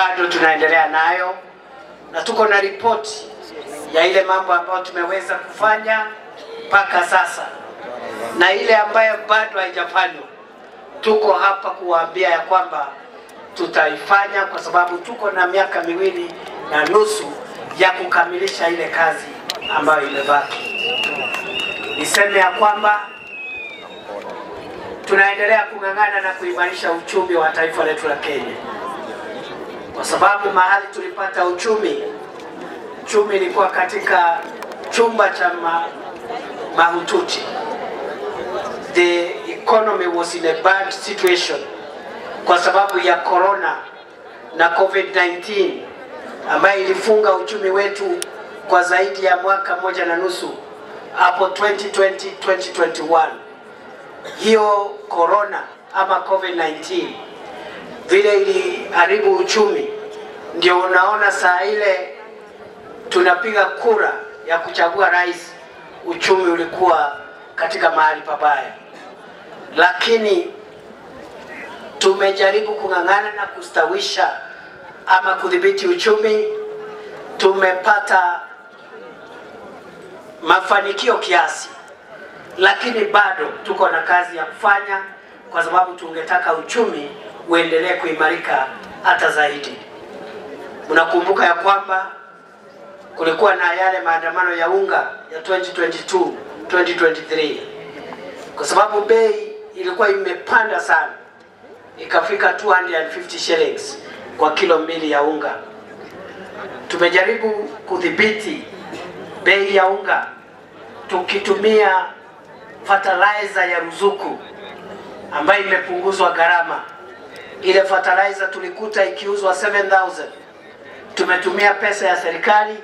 Bado tunaendelea nayo na tuko na ripoti ya ile mambo ambayo tumeweza kufanya mpaka sasa na ile ambayo bado haijafanywa. Tuko hapa kuwaambia ya kwamba tutaifanya, kwa sababu tuko na miaka 2.5 ya kukamilisha ile kazi ambayo imebaki. Niseme ya kwamba tunaendelea kung'ang'ana na kuimarisha uchumi wa taifa letu la Kenya, kwa sababu mahali tulipata uchumi ilikuwa katika chumba cha mahututi. The economy was in a bad situation kwa sababu ya corona na COVID-19 ambayo ilifunga uchumi wetu kwa zaidi ya mwaka 1.5 hapo 2020 2021. Hiyo corona ama COVID-19 vile iliharibu uchumi, ndio unaona saa ile tunapiga kura ya kuchagua rais, uchumi ulikuwa katika mahali pabaya. Lakini tumejaribu kung'ang'ana na kustawisha ama kudhibiti uchumi. Tumepata mafanikio kiasi, lakini bado tuko na kazi ya kufanya, kwa sababu tungetaka uchumi uendelee kuimarika hata zaidi. Mnakumbuka ya kwamba kulikuwa na yale maandamano ya unga ya 2022 2023, kwa sababu bei ilikuwa imepanda sana, ikafika 250 shillings kwa kilo 2 ya unga. Tumejaribu kudhibiti bei ya unga tukitumia fertilizer ya ruzuku ambayo imepunguzwa gharama. Ile fertilizer tulikuta ikiuzwa 7,000. Tumetumia pesa ya serikali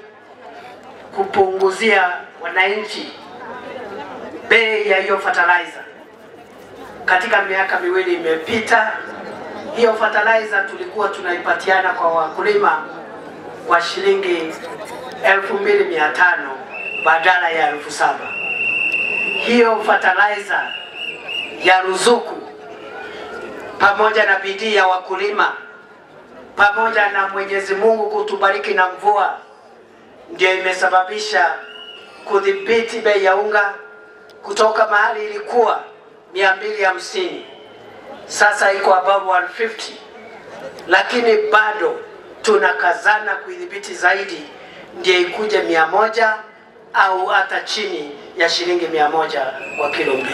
kupunguzia wananchi bei ya hiyo fertilizer. Katika miaka 2 imepita, hiyo fertilizer tulikuwa tunaipatiana kwa wakulima kwa shilingi 2,500 badala ya 7,000. Hiyo fertilizer ya ruzuku pamoja na bidii ya wakulima pamoja na Mwenyezi Mungu kutubariki na mvua, ndio imesababisha kudhibiti bei ya unga kutoka mahali ilikuwa 250, sasa iko above 150, lakini bado tunakazana kuidhibiti zaidi, ndio ikuje 100 au hata chini ya shilingi 100 kwa kilo 2.